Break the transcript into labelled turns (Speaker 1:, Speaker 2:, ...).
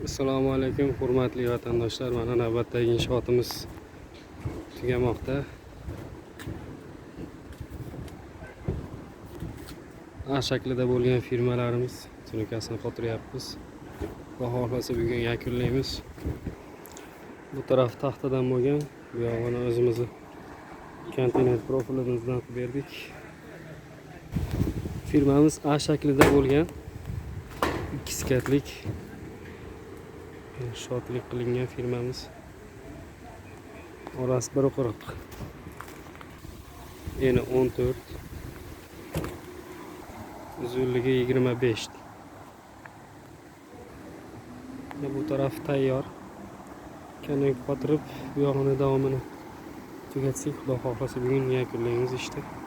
Speaker 1: Assalomu alaykum, hurmatli vatandoshlar. Mana navbatdagi inshootimiz tugamoqda. A shaklida bo'lgan firmalarimiz tunikasini qotiryapmiz. Xudo xohlasa bugun yakunlaymiz. Bu taraf taxtadan bo'lgan, bu yog'ini o'zimizni konteyner profilimizdan qilib berdik. Firmamiz A shaklida bo'lgan ikki skatlik inshootlik qilingan firmamiz. Orasi 1,40. Eni 14. Uzunligi 25. Bu taraf tayyor. Kanak qotirib, bu yog'ini davomini tugatsak, Xudo xohlasa bugun yakunlaymiz ishni.